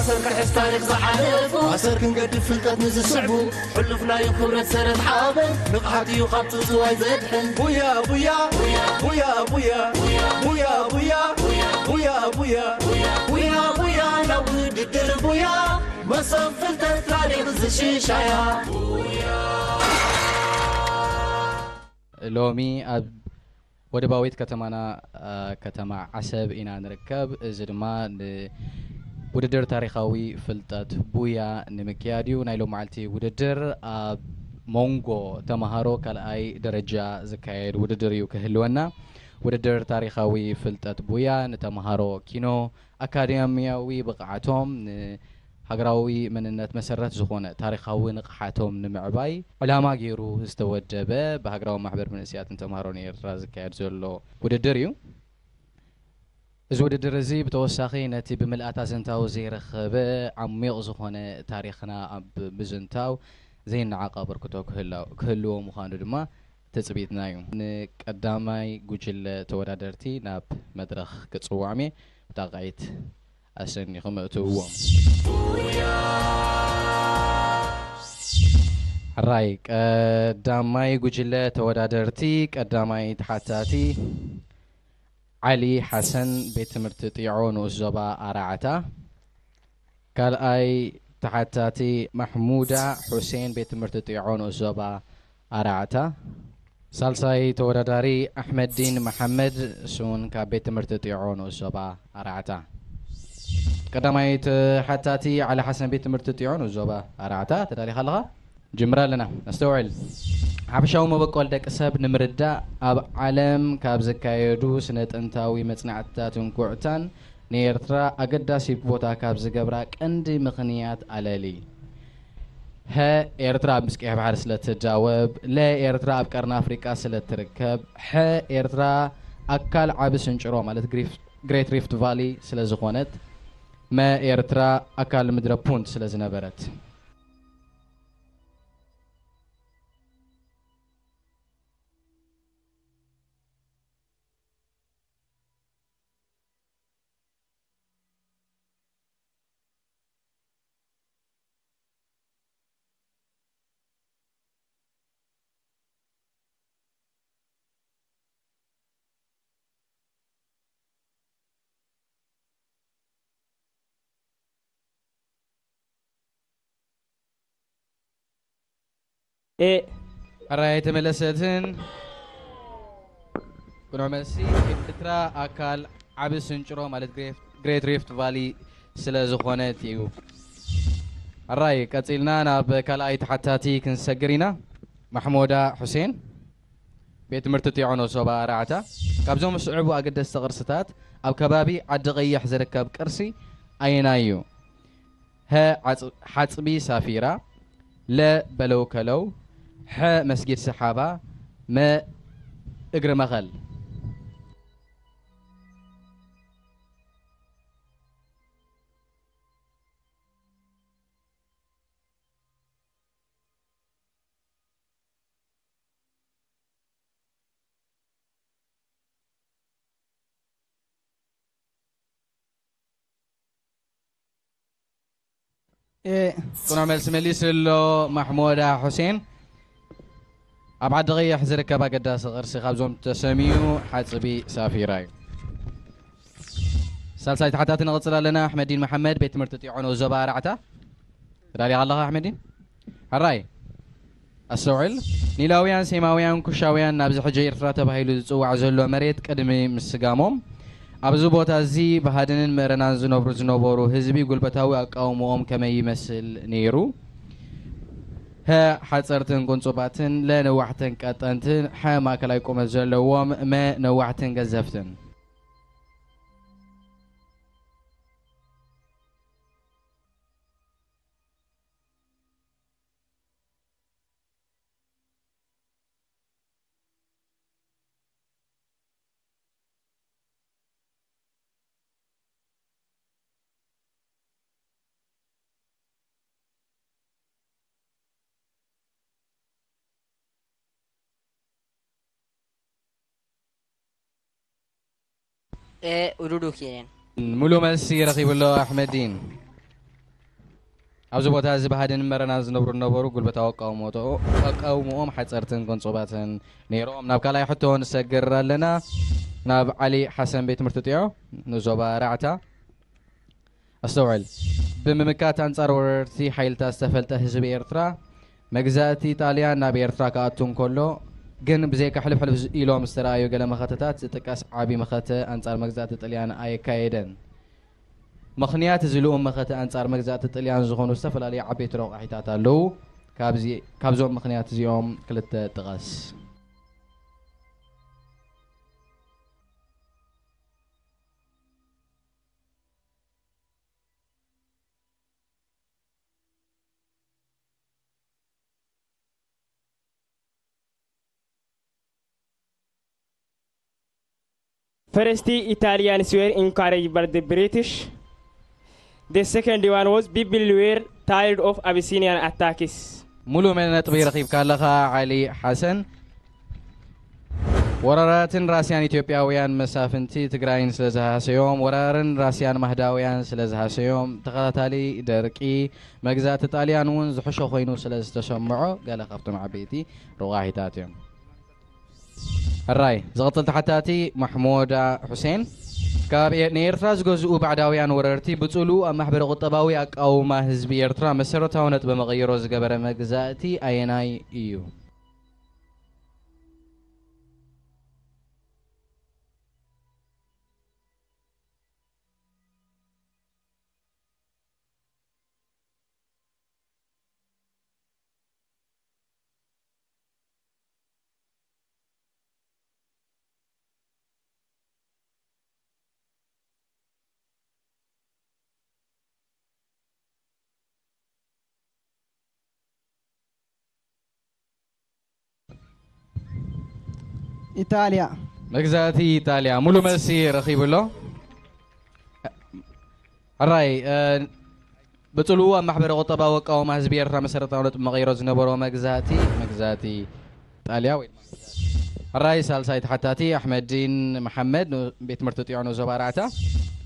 ኣሰር ክሕዝ ታሪኽ ዝሓለፉ ኣሰር ክንገድፍ ፍልጠት ንዝስዕቡ ሕሉፍ ናይ ክብረት ሰረት ሓበን ንቕሓት እዩ ካብ ጽውጽዋይ ዘድሕን ቡያ ቡያ ቡያ ቡያ ቡያ ቡያ ቡያ ቡያ ቡያ ቡያ ቡያ ናብ ውድድር ቡያ መሶብ ፍልጠት ታሪኽ ዝሽሻያ ሎሚ ኣብ ወደባዊት ከተማና ከተማ ዓሰብ ኢና ንርከብ። እዚ ድማ ንውድድር ታሪኻዊ ፍልጠት ቡያ ንምክያድ እዩ። ናይ ሎማዓልቲ ውድድር ኣብ መንጎ ተምሃሮ ካልኣይ ደረጃ ዝካየድ ውድድር እዩ ክህልወና። ውድድር ታሪኻዊ ፍልጠት ቡያ ንተምሃሮ ኪኖ ኣካዳሚያዊ ብቕዓቶም፣ ንሃገራዊ መንነት መሰረት ዝኾነ ታሪኻዊ ንቕሓቶም ንምዕባይ ዕላማ ገይሩ ዝተወደበ ብሃገራዊ ማሕበር መንእሰያትን ተምሃሮን ኤርትራ ዝካየድ ዘሎ ውድድር እዩ። እዚ ውድድር እዚ ብተወሳኺ ነቲ ብምልኣት ኣዘንታዊ ዘይረኸበ ዓሚቕ ዝኾነ ታሪኽና ኣብ ምዝንታው ዘይነዓቕ ኣበርክቶ ክህላው-፣ ክህልዎ ምዃኑ ድማ ትጽቢትና እዩ። ንቀዳማይ ጉጅለ ተወዳደርቲ ናብ መድረኽ ክጽውዖም እየ። ብጣቕዒት ኣሰኒኹም እእትውዎም። ሕራይ፣ ቀዳማይ ጉጅለ ተወዳደርቲ፣ ቀዳማይ ተሓታቲ ዓሊ ሓሰን፣ ቤት ትምህርቲ ጢዖ፣ ንኡስ ዞባ ኣራዕታ። ካልኣይ ተሓታቲ ማሕሙዳ ሑሴን፣ ቤት ትምህርቲ ጢዖ፣ ንኡስ ዞባ ኣራዕታ። ሳልሳይ ተወዳዳሪ ኣሕመዲን መሓመድ፣ እሱ እውን ካብ ቤት ትምህርቲ ጢዖ፣ ንኡስ ዞባ ኣራዕታ። ቀዳማይ ተሓታቲ ዓሊ ሓሰን፣ ቤት ትምህርቲ ጢዖ፣ ንኡስ ዞባ ኣራዕታ። ተዳሊኻ ኣለኻ? ጅምር ኣለና። ኣስተውዕል። ሓፈሻዊ መበቆል ደቂ ሰብ ንምርዳእ ኣብ ዓለም ካብ ዝካየዱ ስነ ጥንታዊ መጽናዕትታት እንኩዕታን ንኤርትራ ኣገዳሲ ቦታ ካብ ዝገብራ ቀንዲ ምኽንያት ኣለሊ። ሀ፣ ኤርትራ ኣብ ምስቅሕ ባሕሪ ስለ ትዳወብ። ለ፣ ኤርትራ ኣብ ቀርኒ ኣፍሪቃ ስለ ትርከብ። ሐ፣ ኤርትራ ኣካል ዓቢ ስንጭሮ ማለት ግሪፍ-፣ ግሬት ሪፍት ቫሊ ስለ ዝኾነት። መ፣ ኤርትራ ኣካል ምድረ ፑንት ስለ ዝነበረት። ኤ። ሕራይ ኣይተመለሰትን። ቅኑዕ መልሲ፣ ኤርትራ ኣካል ዓቢ ስንጭሮ ማለት ግሬፍ-፣ ግሬት ሪፍት ቫሊ ስለ ዝኾነት እዩ። ሕራይ፣ ቀጺልና ናብ ካልኣይ ተሓታቲ ክንሰግር ኢና። ማሕሞዳ ሑሴን፣ ቤት ትምህርቲ ጢዖ ንኡስ ዞባ ኣራዕታ። ካብዞም ዝስዕቡ ኣገደስቲ ቅርስታት ኣብ ከባቢ ዓዲ ቀይሕ ዝርከብ ቅርሲ ኣየናይ እዩ? ሀ፣ ዓጽ-፣ ሓጽቢ ሳፊራ፣ ለ፣ በለው ከለው፣ ሐ፣ መስጊድ ሰሓባ፣ መ፣ እግሪ መኸል። ኤ። ቅኑዕ መልሲ መሊሱ ኣሎ ማሕሞዳ ሑሴን። ኣብ ዓዲ ቀይሕ ዝርከብ ኣገዳሲ ቅርሲ ካብዞም ተሰምዩ ሓጽቢ ሳፊራ እዩ። ሳልሳይ ተሓታቲ ንቕጽል ኣለና። ኣሕመዲን መሓመድ፣ ቤት ትምህርቲ ጢዖ ንኡስ ዞባ ኣራዕታ። ተዳሊኻ ኣለኻ ኣሕመዲን? ሕራይ። ኣስተውዕል። ኒላውያን፣ ሴማውያን፣ ኩሻውያን ናብዚ ሕጂ ኤርትራ ተባሂሉ ዝጽዋዕ ዘሎ መሬት ቅድሚ ምስጋሞም፣ ኣብዚ ቦታ እዚ ብሃድንን መረናን ዝነብሩ ዝነበሩ ህዝቢ ጉልበታዊ ኣቃውሞኦም ከመይ ይመስል ነይሩ? ሀ፣ ሓጸርትን ቁንጹባትን፣ ለ፣ ነዋሕትን ቀጠንትን፣ ሐ፣ ማእከላይ ቁመት ዘለዎም፣ መ፣ ነዋሕትን ገዘፍትን። ኤ፣ ኡዱዱክ እየን። ሙሉ መልሲ ረኺቡ ኣሎ ኣሕመዲን። ኣብዚ ቦታ እዚ ብሃድን መረናን ዝነብሩ ነበሩ። ጉልበታዊ ኣቃውሞቶ-፣ ኣቃውሞኦም ሓጸርትን ቅንጹባትን ነይሮም። ናብ ካልኣይ ሕቶ ንሰግር ኣለና። ናብ ዓሊ ሓሰን ቤት ትምህርቲ ጥዮ ንዞባ ራዕታ። ኣስተውዕል። ብምምካት ኣንጻር ወረርቲ ሓይልታት ዝተፈልጠ ህዝቢ ኤርትራ፣ መግዛእቲ ጣልያን ናብ ኤርትራ ክኣቱ እንከሎ፣ ግን ብዘይካ ሕልፍሕልፍ ኢሎም ዝተረኣዩ ገለ መኸተታት ዝጥቀስ ዓቢ መኸተ ኣንጻር መግዛእቲ ጥልያን ኣየካየደን። ምኽንያት እዚ ልኡም መኸተ ኣንጻር መግዛእቲ ጥልያን ዝኾኑ ዝተፈላለዩ ዓበይቲ ረቋሒታት ኣለዉ። ካብዚ-፣ ካብዞም ምኽንያት እዚኦም ክልተ ጥቀስ። First, Italians were encouraged by the British. The second one was people were tired of Abyssinian attacks. ሙሉ መ-፣ ነጥቢ ረኺብካ ኣለኻ ዓሊ ሓሰን። ወራራትን ራስያን ኢትዮጵያውያን መሳፍንቲ ትግራይን ስለ ዝሃሰዮም፣ ወራርን ራስያን ማህዳውያን ስለ ዝሃሰዮም፣ ተኸታታሊ ደርቂ መግዛእቲ ጣልያን እውን ዝሕሾ ኮይኑ ስለ ዝተሰምዖ ገለ ካብቶም ዓበይቲ ረቋሒታት እዮም። ሕራይ፣ ዝቕጽል ተሓታቲ ማሕሙዳ ሑሴን። ካብ ኤ-፣ ንኤርትራ ዝገዝኡ ባዕዳውያን ወረርቲ ብጽሉኡ ኣብ ማሕበረ ቁጠባዊ ኣቃውማ ህዝቢ ኤርትራ መሰረታዊ ነጥቢ መቐይሮ ዝገበረ መግዛእቲ ኣየናይ እዩ? ኢጣልያ። መግዛእቲ ኢጣልያ። ሙሉ መልሲ ረኺቡ ኣሎ። ሕራይ፣ እ፣ ብጽልኡ ኣብ ማሕበረ ቁጠባዊ ኣቃውማ ህዝቢ ኤርትራ መሰረታዊ ነጥቢ መቐይሮ ዝነበሮ መግዛእቲ፣ መግዛእቲ ጣልያ ወይ ድማ መግዛእቲ። ሕራይ፣ ሳልሳይ ተሓታቲ ኣሕመዲን መሓመድ፣ ን-፣ ቤት ትምህርቲ ጥዮኖ ዞባ ኣርባዕተ።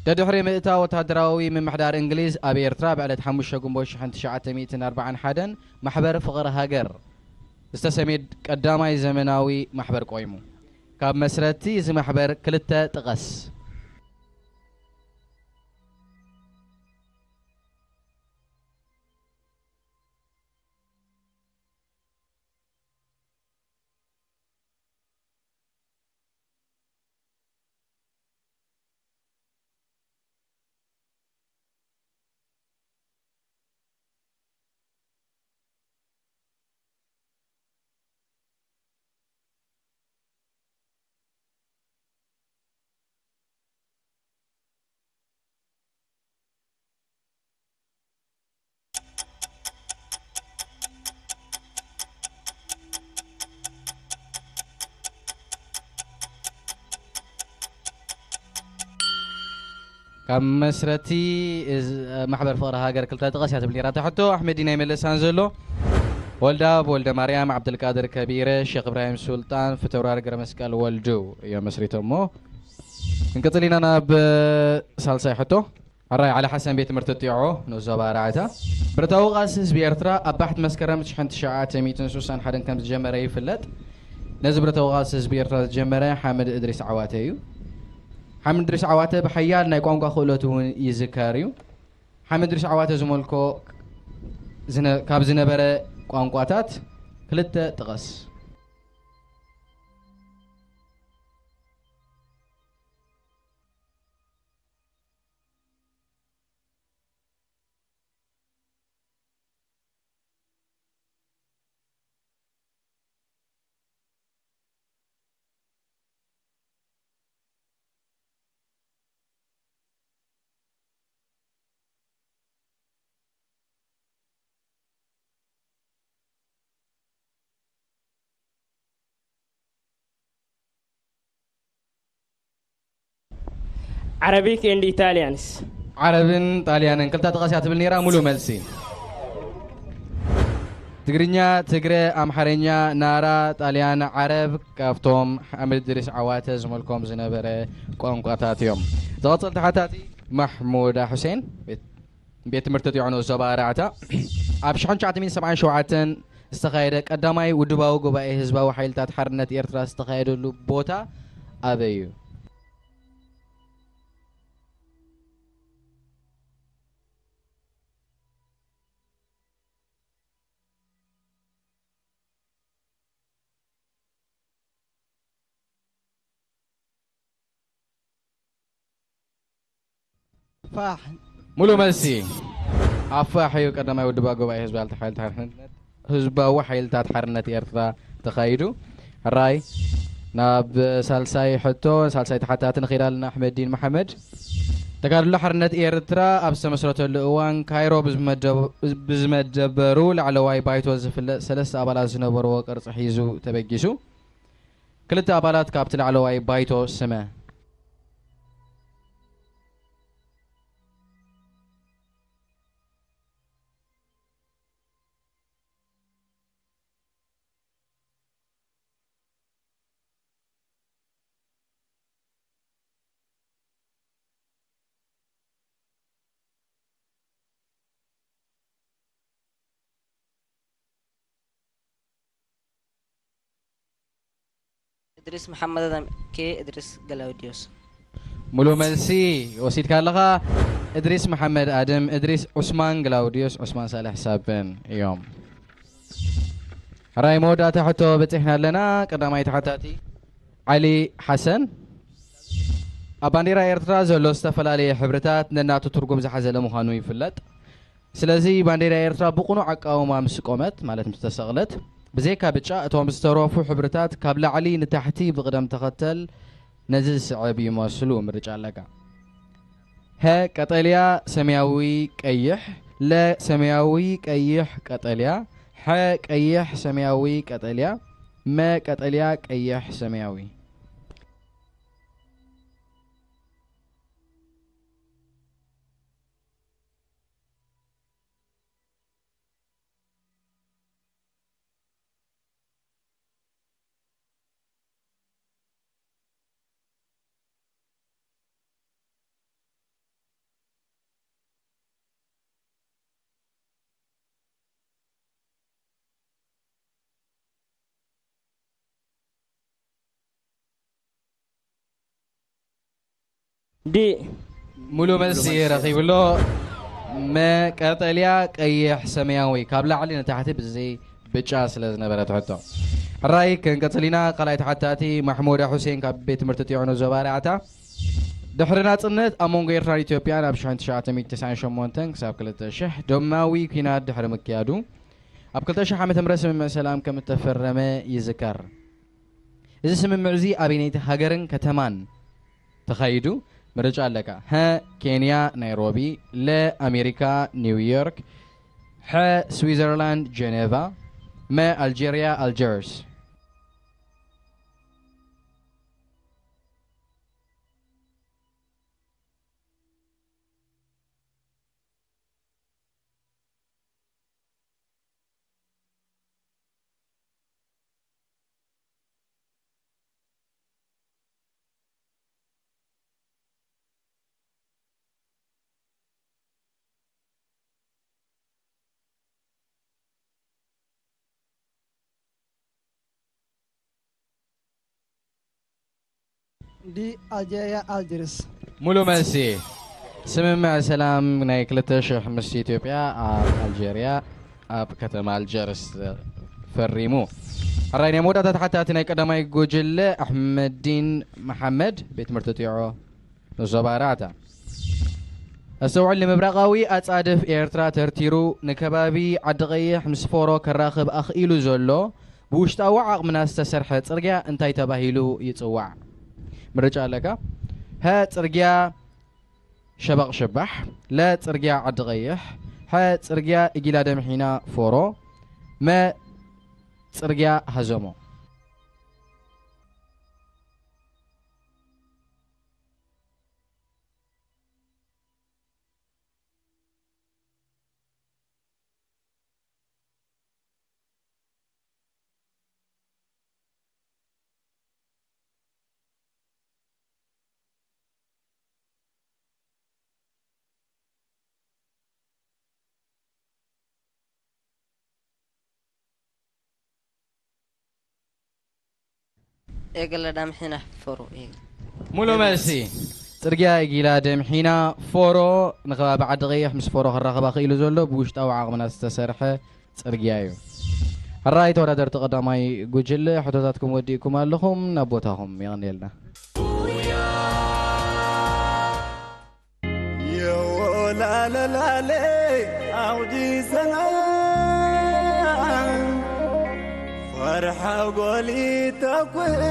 ደድሕሪ ምእታው ወታደራዊ ምምሕዳር እንግሊዝ ኣብ ኤርትራ ብዕለት ሓሙሽተ ግንቦት ሽሕን ትሽዓተ ሚእትን ኣርባዓን ሓደን ማሕበር ፍቕሪ ሃገር ዝተሰምየ ቀዳማይ ዘመናዊ ማሕበር ቆይሙ። ካብ መስረቲ እዚ ማሕበር ክልተ ጥቀስ። ካብ መስረቲ እዚ ማሕበር ፍቕሪ ሃገር ክልተ ጥቀስ እያ ትብል ነይራ እታ ሕቶ። ኣሕመዲን ኣይመለሳን ዘሎ። ወልደኣብ ወልደ ማርያም፣ ዓብደልቃድር ከቢረ፣ ሼኽ እብራሂም ሱልጣን፣ ፊተውራሪ ገረመስቀል ወልዱ እዮም መስሪቶሞ። ክንቅጽል ኢና ናብ ሳልሳይ ሕቶ። ሕራይ ዓሊ ሓሰን ቤት ትምህርቲ ጢዖ ንኡስ ዞባ ኣርባዕተ። ብረታዊ ቃልሲ ህዝቢ ኤርትራ ኣብ ባሕቲ መስከረም ሽሕን ትሽዓተ ሚእትን ስሳን ሓደን ከም ዝጀመረ ይፍለጥ። ነዚ ብረታዊ ቃልሲ ህዝቢ ኤርትራ ዝጀመረ ሓምድ እድሪስ ዓዋተ እዩ። ሓምድ እድሪስ ዓዋተ ብሓያል ናይ ቋንቋ ክእለቱ እውን ይዝከር እዩ። ሓምድ እድሪስ ዓዋተ ዝመልኮ ዝነ-፣ ካብ ዝነበረ ቋንቋታት ክልተ ጥቀስ። Arabic and Italians. ዓረብን ጣልያንን ክልተ ጥቀስ እያ ትብል ነይራ። ሙሉ መልሲ። ትግርኛ፣ ትግረ፣ ኣምሓርኛ፣ ናራ፣ ጣልያን፣ ዓረብ ካብቶም ሓምድ እድሪስ ዓዋተ ዝመልኮም ዝነበረ ቋንቋታት እዮም። ዝቐጽል ተሓታቲ ማሕሙዳ ሑሴን። ቤት ትምህርቲ ጢዖኖ ዞባ ኣርባዕተ ኣብ ሽሕን ትሽዓተ ሚእትን ሰብዓን ሸውዓተን ዝተኻየደ ቀዳማይ ውድባዊ ጉባኤ ህዝባዊ ሓይልታት ሓርነት ኤርትራ ዝተኻየደሉ ቦታ ኣበይ እዩ? ፋሕ። ሙሉ መልሲ። ኣብ ፋሕ እዩ ቀዳማይ ውድባ ጉባኤ ህዝባዊ ሓይልታት ሓርነት፣ ህዝባዊ ሓይልታት ሓርነት ኤርትራ ተኻይዱ። ሕራይ ናብ ሳልሳይ ሕቶ፣ ሳልሳይ ተሓታቲ ንኸይድ ኣለና። ኣሕመዲን መሓመድ። ተጋድሎ ሓርነት ኤርትራ ኣብ ዝተመስረተሉ እዋን ካይሮ ብዝመደብ-፣ ብዝመደበሩ ላዕለዋይ ባይቶ ዝፍለጥ ሰለስተ ኣባላት ዝነበርዎ ቅርጺ ሒዙ ተበጊሱ። ክልተ ኣባላት ካብቲ ላዕለዋይ ባይቶ ስመ። እድሪስ መሓመድ ኣደም፣ ኬ እድሪስ ገላውዲዮስ። ሙሉ መልሲ ወሲድካ ኣለኻ። እድሪስ መሓመድ ኣደም፣ እድሪስ ዑስማን፣ ግላውዲዮስ ዑስማን ሳልሕ ሳብን እዮም። ሕራይ መወዳእታ ሕቶ በፂሕና ኣለና። ቀዳማይ ተሓታቲ ዓሊ ሓሰን። ኣብ ባንዴራ ኤርትራ ዘሎ ዝተፈላለየ ሕብርታት ነናቱ ትርጉም ዝሓዘለ ምዃኑ ይፍለጥ። ስለዚ ባንዴራ ኤርትራ ብቕኑዕ ኣቃውማ ምስ ቆመት፣ ማለት ምስ ተሰቕለት፣ ብዘይካ ብጫ፣ እቶም ዝተረፉ ሕብርታት ካብ ላዕሊ ንታሕቲ ብቕደም ተኸተል ነዚ ዝስዕብ ይመስሉ። ምርጫ ኣለካ። ሀ፣ ቀጠልያ፣ ሰማያዊ፣ ቀይሕ። ለ፣ ሰማያዊ፣ ቀይሕ፣ ቀጠልያ። ሐ፣ ቀይሕ፣ ሰማያዊ፣ ቀጠልያ። መ፣ ቀጠልያ፣ ቀይሕ፣ ሰማያዊ። ዲ። ሙሉ መልሲ ረኺብሎ። መ፣ ቀጠልያ፣ ቀይሕ፣ ሰማያዊ። ካብ ላዕሊ ንታሕቲ ብዚ ብጫ ስለ ዝነበረት ሕቶ። ሕራይ ክንቀጽል ኢና። ካልኣይ ተሓታቲ ማሕሙዳ ሁሴን ካብ ቤት ትምህርቲ ጢዖኖ ዞባ ኣርባዕተ። ድሕሪ ናጽነት ኣብ መንጎ ኤርትራን ኢትዮጵያን ኣብ ሽሕን ትሽዓተ ሚእትን ተስዓን ሸሞንተን ክሳብ ክልተ ሽሕ ደማዊ ኲናት ድሕሪ ምክያዱ፣ ኣብ ክልተ ሽሕ ዓመተ ምህረት ስምምዕ ሰላም ከም እተፈረመ ይዝከር። እዚ ስምምዕ እዚ ኣበይነይቲ ሃገርን ከተማን ተኻይዱ? ምርጫ ኣለካ። ሀ፣ ኬንያ፣ ናይሮቢ። ለ፣ ኣሜሪካ፣ ኒውዮርክ። ሐ፣ ስዊዘርላንድ፣ ጀኔቫ። መ፣ ኣልጄርያ፣ ኣልጀርስ። ዲ፣ ኣልጀርያ፣ ኣልጀርስ። ሙሉ መልሲ። ስምምዕ ሰላም ናይ ክልተ ሽሕ ምስ ኢትዮጵያ ኣብ ኣልጀርያ ኣብ ከተማ ኣልጀርስ ፈሪሙ። ሕራይ ናይ መወዳእታ ተሓታቲ ናይ ቀዳማይ ጉጅለ ኣሕመዲን መሓመድ፣ ቤት ትምህርቲ ጢዖ ንዞባ ኣርባዕተ። ኣስተውዕል፣ ንምብራቓዊ ኣጻድፍ ኤርትራ ተርቲሩ ንከባቢ ዓዲ ቀይሕ ምስ ፎሮ ከራኽብ ኣኽኢሉ ዘሎ ብውሽጣዊ ዓቕምና ዝተሰርሐ ጽርግያ እንታይ ተባሂሉ ይጽዋዕ? ምርጫ ኣለካ። ሀ፣ ጽርግያ ሸበቕ ሽባሕ። ለ፣ ጽርግያ ዓዲ ቀይሕ። ሐ፣ ጽርግያ ኢጊላ ደምሒና ፎሮ። መ፣ ጽርግያ ሃዘሞ። የገለ ዳምሒና ፎሮ። ሙሉ መልሲ። ጽርግያ ኢጊላ ደምሒና ፎሮ። ንኸባቢ ዓዲ ቀይሕ ምስ ፎሮ ክራኸባ ክኢሉ ዘሎ ብውሽጣዊ ዓቕምና ዝተሰርሐ ጽርግያ እዩ። ሕራይ ተወዳደርቲ ቀዳማይ ጉጅለ፣ ሕቶታትኩም ወዲእኩም ኣለኹም፣ ናብ ቦታኹም። የቐንየልና። የወላለላለ ኣውዲ ሰላም፣ ፈርሐ ጎሊተ ኩን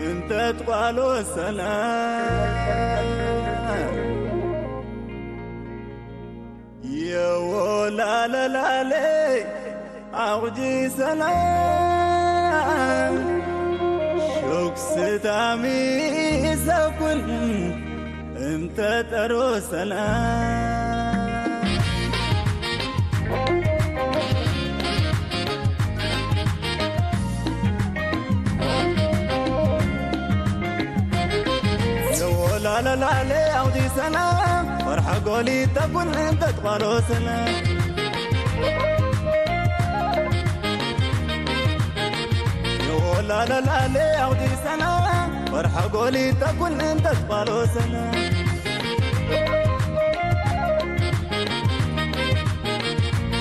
እንተት ቋሎ ሰላም። የወላለላለ ኣውዲ ሰላም፣ ሹክስታሚ ሰኩን እንተ ጠሮ ሰላም። የወላለላለ ኣውዲ ሰላም፣ ወርሐ ጎሊ ተኩን እንተ ጥቋሎ ሰላም። የወላለላለ ኣውዲ ሰላም፣ ወርሐ ጎሊ ተኩን እንተ ጥቋሎ ሰላም።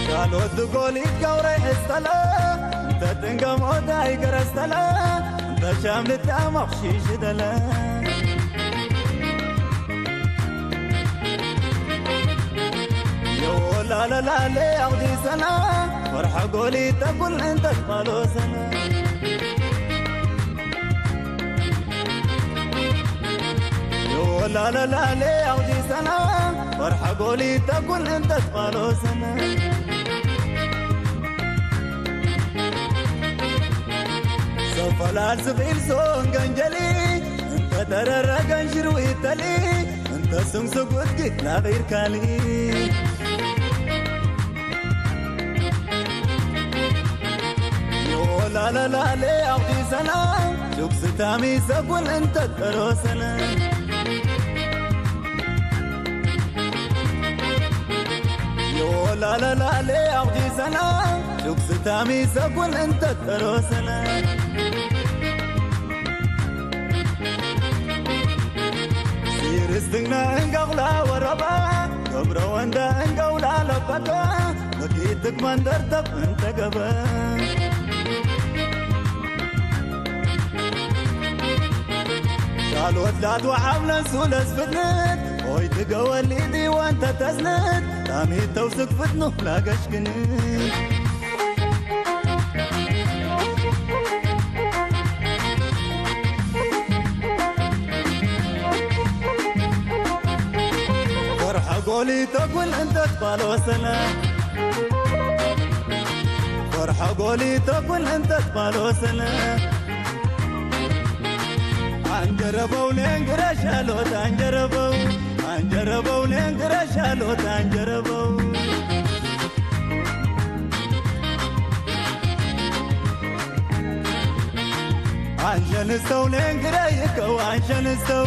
ሻሎት ዝጎሊት ጋውራይ ሕስተላ፣ እንተ ጥንገም ኦዳይ ገረስተላ፣ እንተ ሻምልታ መኽሺሽ ደለ። የወላለላለ ኣውዲ ሰና፣ ወርሐ ጎሊት ተኩል እንተ ጥቋሎ ሰና። የወላለላለ ኣውዲ ሰና፣ ወርሐ ጎሊት ተኩል እንተ ጥቋሎ ሰና። ሰፈላል ዝኽኢል ሶን ገንጀሊ፣ እንተ ተረረ ገንሽር ውይተሊ፣ እንተ ስም ስጉት ጊት ናቒርካሊ። የወላለላለ ኣውዲ ሰና፣ ሹክስታሚ ሰጉን እንተ ጠሮ ሰና። የወላለላለ ኣውዲ ሰና፣ ሹክስታሚ ሰጉን እንተ ጠሮ ሰና። ሲርስትግና እንጋውላ ወረባ፣ ገብረ ወንዳ እንጋውላ ለበቃ፣ ወዲትክ መንደር ተብ እንተገበ። ሻሎት ላት ወዓብ ነሱ ለስፍትንት፣ ኦይ ትገወሊ ዲወንተ ተስንት፣ ታሚት ተውስክ ፍትኑ ላገሽክንት። ፈርሐ ጎሊ ተጉል እንተ ትባል ወሰነ፣ ፈርሐ ጎሊ ተጉል እንተ ትባል ወሰነ። አንጀረበው ሌንግረሻሎት አንጀረበው፣ አንጀረበው ሌንግረሻሎት አንጀረበው። አንሸንስተው ሌንግረ ይከው አንሸንስተው፣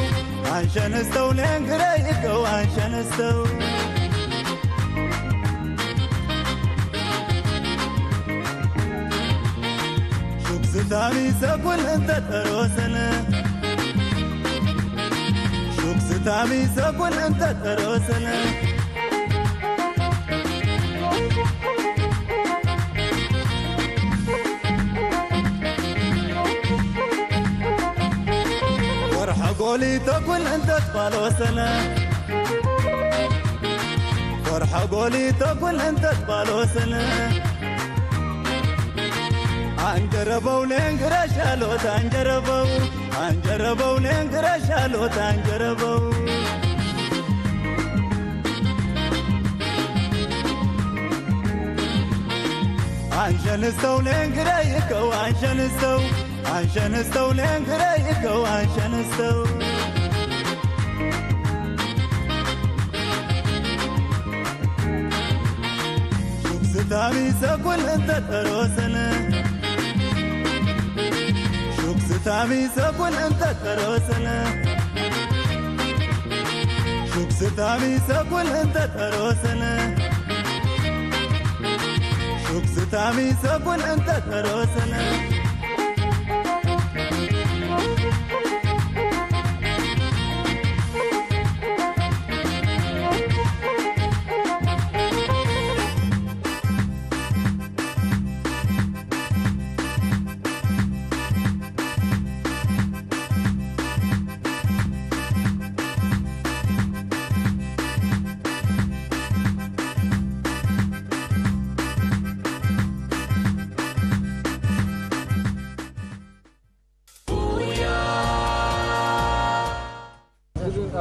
አንሸንስተው ሌንግረ ይከው አንሸንስተው። ሹክ ስታሚ ሰጉን እንተ ጠሮሰነ፣ ሹክ ስታሚ ሰጉን እንተ ጠሮሰነ። ወርሐ ጎሊ ተጉል እንተ ትባል ወሰነ፣ ወርሐ ጎሊ ተጉል እንተ ትባል ወሰነ። አንጀረበው ሌንግረሻሎት አንጀረበው፣ አንጀረበው ሌንግረሻሎት አንጀረበው። አንሸንስተው ሌንግረ ይከው አንሸንስተው፣ አንሸንስተው ሌንግረ ይከው አንሸንስተው። ሹክ ስታሚ ሰጉን እንተ ጠሮሰነ፣ ሹክ ስታሚ ሰጉን እንተ ጠሮሰነ። ሹክ ስታሚ ሰጉን እንተ ጠሮሰነ፣ ሹክ ስታሚ ሰጉን እንተ ጠሮሰነ።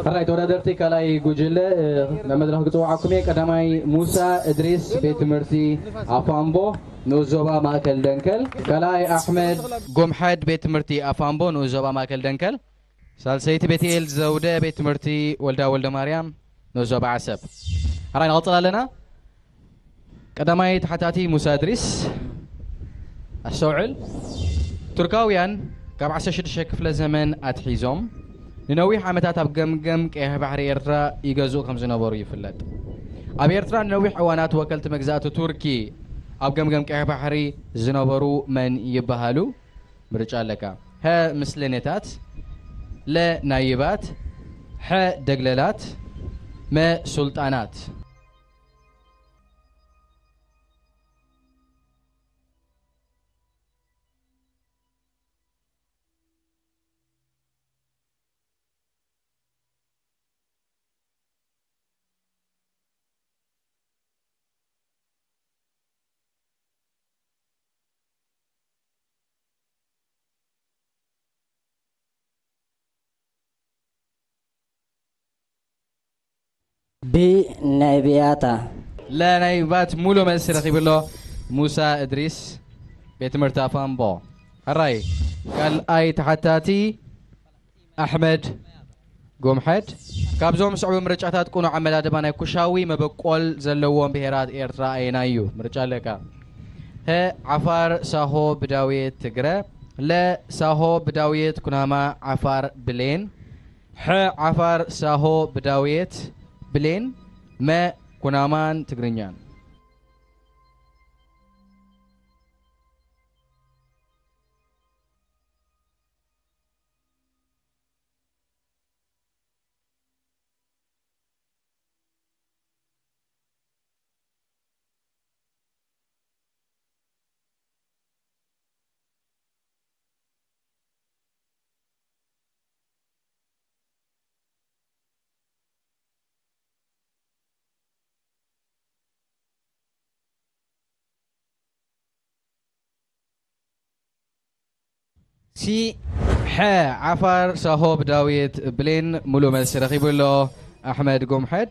ሕራይ ተወዳደርቲ ካልኣይ ጉጅለ ናብ መድረኽ ክፅውዓኩም እየ። ቀዳማይ ሙሳ እድሪስ ቤት ትምህርቲ ኣፋምቦ ንኡስ ዞባ ማእከል ደንከል፣ ካልኣይ ኣሕመድ ጎምሐድ ቤት ትምህርቲ ኣፋምቦ ንኡስ ዞባ ማእከል ደንከል፣ ሳልሰይቲ ቤትኤል ዘውደ ቤት ትምህርቲ ወልዳ ወልደ ማርያም ንኡስ ዞባ ዓሰብ። ሕራይ ንቐፅል ኣለና። ቀዳማይ ተሓታቲ ሙሳ እድሪስ። ኣስተውዕል። ቱርካውያን ካብ ዓሰርተ ሽዱሽተ ክፍለ ዘመን ኣትሒዞም ንነዊሕ ዓመታት ኣብ ገምገም ቀይሕ ባሕሪ ኤርትራ ይገዝኡ ከም ዝነበሩ ይፍለጥ። ኣብ ኤርትራ ንነዊሕ እዋናት ወከልቲ መግዛእቲ ቱርኪ ኣብ ገምገም ቀይሕ ባሕሪ ዝነበሩ መን ይበሃሉ? ምርጫ ኣለካ። ሀ ምስለኔታት፣ ለ ናይባት፣ ሐ ደግለላት፣ መ ሱልጣናት። ቢ ናይ ብያታ። ለናይ ባት ሙሉ መልሲ ረኺቡ ኣሎ ሙሳ እድሪስ ቤት ትምህርቲ ኣፋምቦ። ሕራይ ካልኣይ ተሓታቲ ኣሕመድ ጎምሐድ። ካብዞም ዝስዕቡ ምርጫታት ቅኑዕ ኣመዳድባ ናይ ኩሻዊ መበቆል ዘለዎም ብሄራት ኤርትራ ኣየናይ እዩ? ምርጫ ኣለካ። ሀ ዓፋር ሳሆ ብዳውየት ትግረ፣ ለ ሳሆ ብዳውየት ኩናማ ዓፋር ብሌን፣ ሐ ዓፋር ሳሆ ብዳውየት ብሌን፣ መ ኩናማን ትግርኛን። ሲ ሐ ዓፋር ሳሆ ብዳዊት ብሌን ሙሉ መልሲ ረኺቡ ኣሎ። ኣሕመድ ጎምሐድ።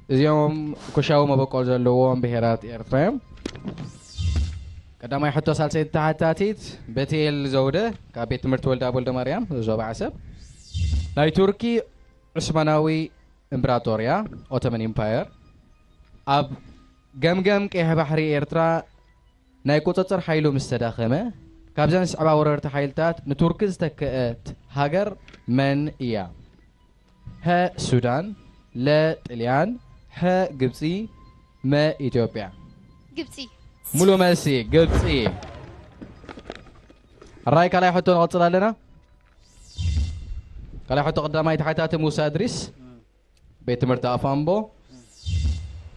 እዚኦም ኩሻዊ መበቆል ዘለዎም ብሄራት ኤርትራ እዮም። ቀዳማይ ሕቶ ሳልሰይቲ ተሓታቲት ቤትኤል ዘውደ ካብ ቤት ትምህርቲ ወልደ ኣብ ወልደ ማርያም ዞባ ዓሰብ። ናይ ቱርኪ ዑስማናዊ እምብራጦርያ ኦቶመን ኢምፓየር ኣብ ገምገም ቀይሕ ባሕሪ ኤርትራ ናይ ቁጽጽር ሓይሉ ምስ ተዳኸመ፣ ካብዘን ዝስዕባ ወረርቲ ሓይልታት ንቱርኪ ዝተክአት ሃገር መን እያ? ሀ ሱዳን፣ ለ ጥልያን፣ ሐ ግብጺ፣ መ ኢትዮጵያ። ግብጺ። ሙሉ መልሲ ግብጺ። ሕራይ ካልኣይ ሕቶ ንቐጽል ኣለና። ካልኣይ ሕቶ ቀዳማይ ተሓታቲ ሙሳ እድሪስ። ቤት ትምህርቲ ኣፋምቦ።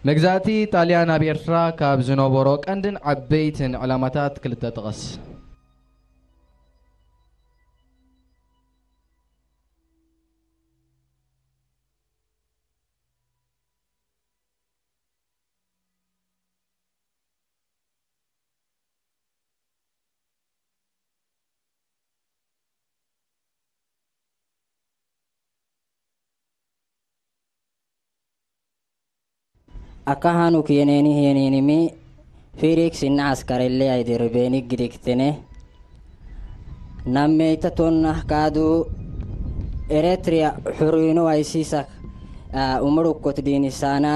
መግዛእቲ ጣልያን ኣብ ኤርትራ ካብ ዝነበሮ ቀንድን ዓበይትን ዕላማታት ክልተ ጥቐስ። Akka hanuk yeneni yenenimi Felix inna askarelle aydere beni gidiktene. Nammeyta tonna kadu Eritrea hurino aysisak umurukot dini sana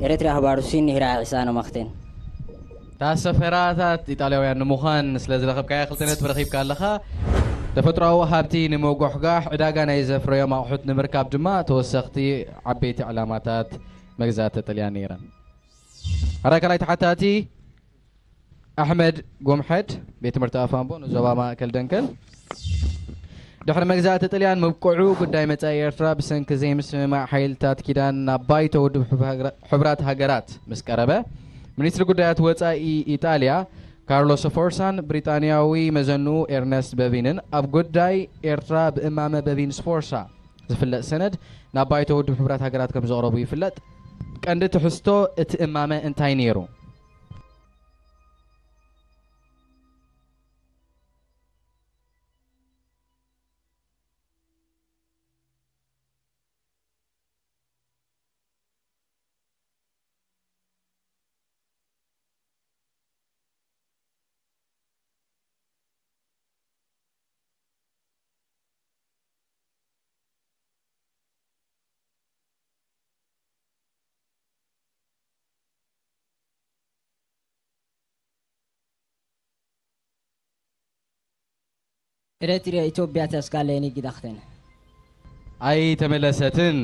Eritrea habarusin hira isano makten. ታሰፈራታት ኢጣልያውያን ንምዃን ስለ ዝረኸብካያ ክልተ ነጥቢ ረኺብካ ኣለኻ። ተፈጥሮኣዊ ሃብቲ ንምጉሕጋሕ፣ ዕዳጋ ናይ ዘፍረዮም ኣቑሑት ንምርካብ ድማ ተወሰኽቲ ዓበይቲ ዕላማታት መግዛእቲ ጥልያን ነይረን። ኣራይ ካልኣይ ተሓታቲ ኣሕመድ ጎምሐድ፣ ቤት ትምህርቲ ኣፋምቦ ንዞባ ማእከል ደንከል። ድሕሪ መግዛእቲ ጥልያን ምብቅዑ፣ ጉዳይ መጻኢ ኤርትራ ብሰንኪ ዘይምስምማዕ ሓይልታት ኪዳን ናብ ባይቶ ውድብ ሕቡራት ሃገራት ምስ ቀረበ፣ ሚኒስትሪ ጉዳያት ወጻኢ ኢጣልያ ካርሎ ሰፎርሳን ብሪጣንያዊ መዘንኡ ኤርነስት በቪንን ኣብ ጉዳይ ኤርትራ ብእማመ በቪን ስፎርሳ ዝፍለጥ ሰነድ ናብ ባይቶ ውድብ ሕቡራት ሃገራት ከም ዘቕረቡ ይፍለጥ። ቀንዲ ትሕዝቶ እቲ እማመ እንታይ ነይሩ? ኤረትርያ ኢትዮጵያ ተስካለኒ ግዳኽተን። ኣይተመለሰትን።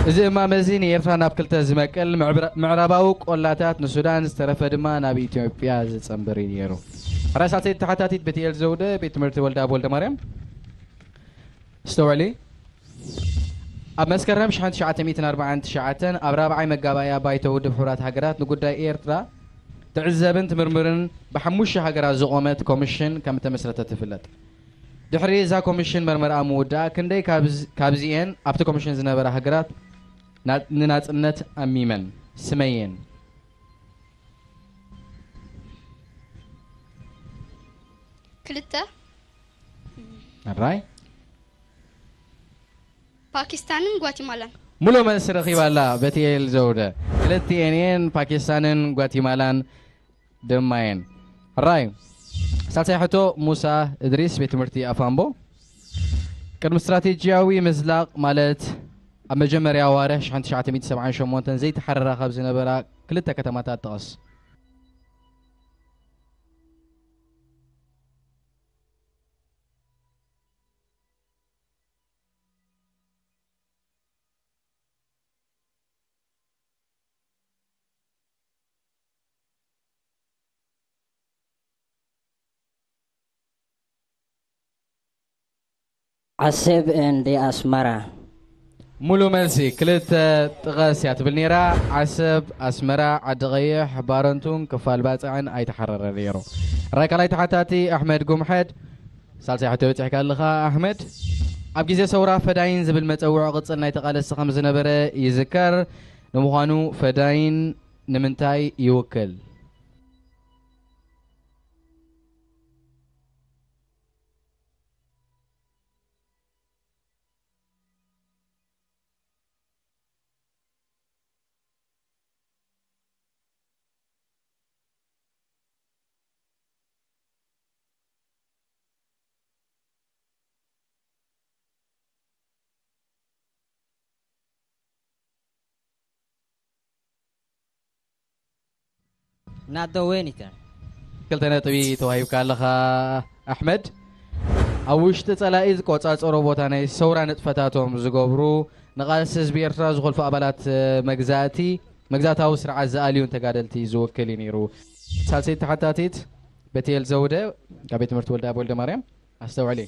እዚ እማመ እዚ ንኤርትራ ናብ ክልተ ዝመቅል ምዕብራ-፣ ምዕራባዊ ቆላታት ንሱዳን፣ ዝተረፈ ድማ ናብ ኢትዮጵያ ዝጸንብር እዩ ነይሩ። ሕራይ ሳልሰይቲ ተሓታቲት ቤትኤል ዘውደ፣ ቤት ትምህርቲ ወልደኣብ ወልደማርያም። ኣስተውዕሊ። ኣብ መስከረም ሽሕን ትሽዓተ ሚእትን ኣርባዓን ትሽዓተን ኣብ ራብዓይ መጋባእያ ባይቶ ውድብ ሕቡራት ሃገራት ንጉዳይ ኤርትራ ትዕዘብን ትምርምርን ብሓሙሽተ ሃገራት ዝቖመት ኮሚሽን ከም እተመስረተት ትፍለጥ። ድሕሪ እዛ ኮሚሽን መርመራኣ ምውዳኣ፣ ክንደይ ካብዝ-፣ ካብዚኤን ኣብቲ ኮሚሽን ዝነበራ ሃገራት ና-፣ ንናጽነት ኣሚመን? ስመየን። ክልተ። ሕራይ። ፓኪስታንን ጓቲማላን። ሙሉእ መልሲ ረኺባ ኣላ በትኤል ዘውደ። ክልቲኤን እየን፣ ፓኪስታንን ጓቲማላን ድማ እየን። ሕራይ። ሳልሳይ ሕቶ፣ ሙሳ እድሪስ፣ ቤት ትምህርቲ ኣፋምቦ። ቅድሚ ስትራቴጂያዊ ምዝላቕ ማለት ኣብ መጀመርያ ኣዋርሕ ሽሕን ትሽዓተ ሚእትን ሰብዓን ሸሞንተን ዘይተሓረራ ካብ ዝነበራ ክልተ ከተማታት ጥቐስ። ዓሰብ and ኣስመራ። ሙሉ መልሲ ክልተ ጥቐስ እያ ትብል ነይራ። ዓሰብ፣ ኣስመራ፣ ዓዲ ቀይሕ፣ ባረንቱን ክፋል ባጽዕን ኣይተሓረረ ነይሩ። ራይ ካልኣይ ተሓታቲ ኣሕመድ ጉምሐድ። ሳልሳይ ሕቶ በጺሕካ ኣለኻ ኣሕመድ። ኣብ ግዜ ሰውራ ፈዳይን ዝብል መጸውዒ ቅጽል ናይ ተቓለስቲ ከም ዝነበረ ይዝከር። ንምዃኑ ፈዳይን ንምንታይ ይውክል? ናዶ ዌኒተን። ክልተ ነጥቢ ተዋሂብካ ኣለኻ ኣሕመድ። ኣብ ውሽጢ ጸላኢ ዝቆጻጸሮ ቦታ ናይ ሰውራ ንጥፈታቶም ዝገብሩ ንቓልሲ ህዝቢ ኤርትራ ዝኾልፉ ኣባላት መግዛእቲ መግዛእታዊ ስርዓት ዝኣልዩን ተጋደልቲ ዝውክል እዩ ነይሩ። ሳልሰይቲ ተሓታቲት በትኤል ዘውደ ካብ ቤት ትምህርቲ ወልደኣብ ወልደማርያም። ኣስተውዕሊ።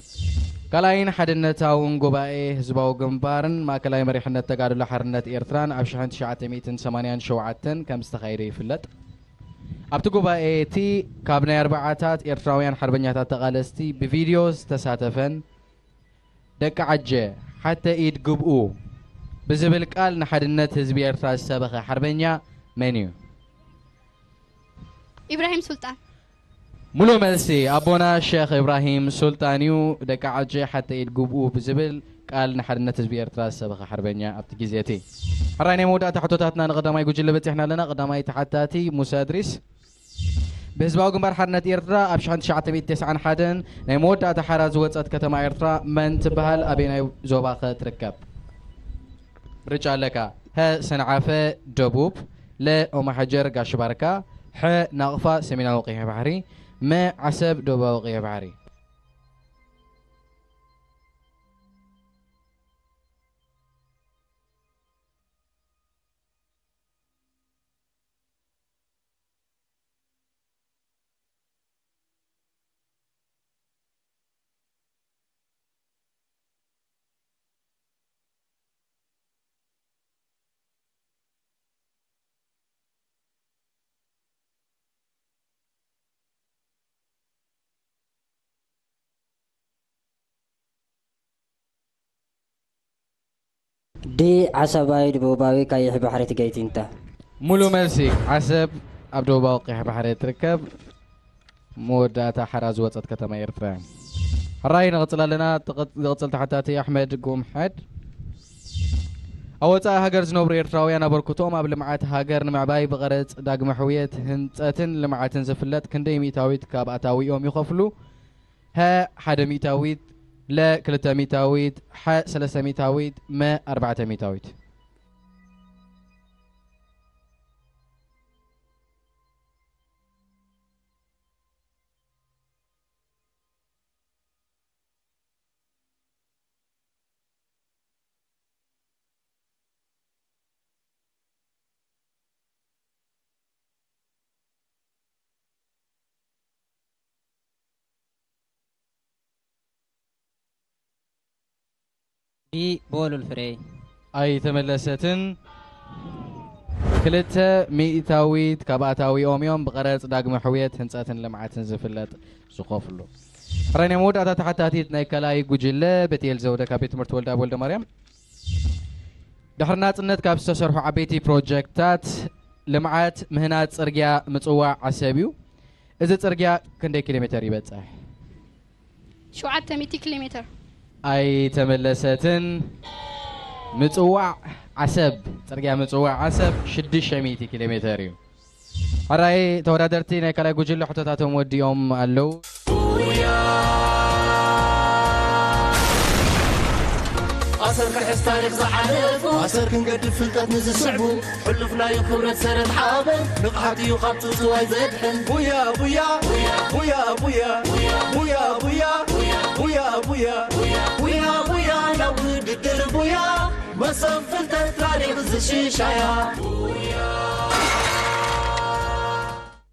ካልኣይን ሓድነታውን ጉባኤ ህዝባዊ ግንባርን ማእከላይ መሪሕነት ተጋድሎ ሓርነት ኤርትራን ኣብ ሽሕን ትሽዓተ ሚእትን ሰማንያን ሸውዓተን ከም ዝተኻየደ ይፍለጥ። ኣብቲ ጉባኤ እቲ ካብ ናይ ኣርባዓታት ኤርትራውያን ሓርበኛታት ተቓለስቲ ብቪድዮ ዝተሳተፈን ደቂ ዓጀ ሓተ ኢድ ግብኡ ብዝብል ቃል ንሓድነት ህዝቢ ኤርትራ ዝሰበኸ ሓርበኛ መን እዩ? ኢብራሂም ሱልጣን። ሙሉእ መልሲ ኣቦና ሸኽ ኢብራሂም ሱልጣን እዩ። ደቂ ዓጀ ሓተ ኢድ ግብኡ ብዝብል ቃል ንሓድነት ህዝቢ ኤርትራ ዝሰበኸ ሓርበኛ ኣብቲ ግዜ እቲ። ሕራይ ናይ መወዳእታ ሕቶታትና ንቐዳማይ ጉጅለ በጺሕና ኣለና። ቀዳማይ ተሓታቲ ሙሳ እድሪስ። ብህዝባዊ ግንባር ሓርነት ኤርትራ ኣብ ሽሕን ትሽዓተ ሚእትን ተስዓን ሓደን ናይ መወዳእታ ሓራ ዝወጸት ከተማ ኤርትራ መን ትበሃል? ኣበየናይ ዞባኸ ትርከብ? ምርጫ ኣለካ። ሀ ሰንዓፈ ደቡብ፣ ለ ኦማሓጀር ጋሽ ባርካ፣ ሐ ናቕፋ ሰሜናዊ ቀይሕ ባሕሪ፣ መ ዓሰብ ደቡባዊ ቀይሕ ባሕሪ። ዲ ዓሰብ ኣብ ደቡባዊ ቀይሕ ባሕሪ ትገይቲንታ። ሙሉ መልሲ ዓሰብ ኣብ ደቡባዊ ቀይሕ ባሕሪ ትርከብ። መወዳእታ ሓራ ዝወጸት ከተማ ኤርትራ። ሕራይ ንቕጽል ኣለና። ትቕጽ-፣ ዝቕጽል ተሓታቲ ኣሕመድ ጉምሐድ። ኣብ ወጻኢ ሃገር ዝነብሩ ኤርትራውያን ኣበርክቶኦም ኣብ ልምዓት ሃገር ንምዕባይ ብቐረጽ ዳግመ ሕውየት ህንጸትን ልምዓትን ዝፍለጥ ክንደይ ሚእታዊት ካብ ኣታዊኦም ይኸፍሉ? ሀ ሓደ ሚእታዊት፣ ለ ክልተ ሚእታዊት፣ ሐ ሰለስተ ሚእታዊት፣ መ ኣርባዕተ ሚእታዊት። ቢ ቦሉል ፍሬ። ኣይተመለሰትን። ክልተ ሚእታዊት ካብ ኣታዊኦም እዮም ብቐረፅ ዳግመ ሕውየት ህንፀትን ልምዓትን ዝፍለጥ ዝኸፍሉ። ሕራይ ናይ መወዳእታ ተሓታቲት ናይ ካልኣይ ጉጅለ ቤትኤል ዘውደ ካብ ቤት ትምህርቲ ወልደኣብ ወልደ ማርያም። ድሕሪ ናፅነት ካብ ዝተሰርሑ ዓበይቲ ፕሮጀክታት ልምዓት ምህናፅ ፅርግያ ምፅዋዕ ዓሰብ እዩ። እዚ ፅርግያ ክንደይ ኪሎ ሜተር ይበፅሕ? ሸውዓተ ሚእቲ ኪሎ ሜተር። ኣይተመለሰትን። ምፅዋዕ ዓሰብ፣ ፅርግያ ምፅዋዕ ዓሰብ ሽዱሽተ ሚእቲ ኪሎ ሜተር እዩ። ሕራይ ተወዳደርቲ ናይ ካልኣይ ጉጅለ ሕቶታቶም ወዲኦም ኣለዉ። ኣሰር ክሕዝ ታሪኽ ዝሓለፉ ኣሰር ክንገድፍ ፍልጠት ንዝስዕቡ ሕሉፍናዩ ክብረት ሰረት ሓበን ንቕሓት እዩ ካብ ትውትዋይ ዘድሕን ቡያ ቡያ ቡያ ቡያ ቡያ ቡያ ቡያ ቡያ ቡያ ቡያ ቡያ ናብ ውድድር ቡያ መሰብ ፍልጠት ታሪኽ ዝሽሻያ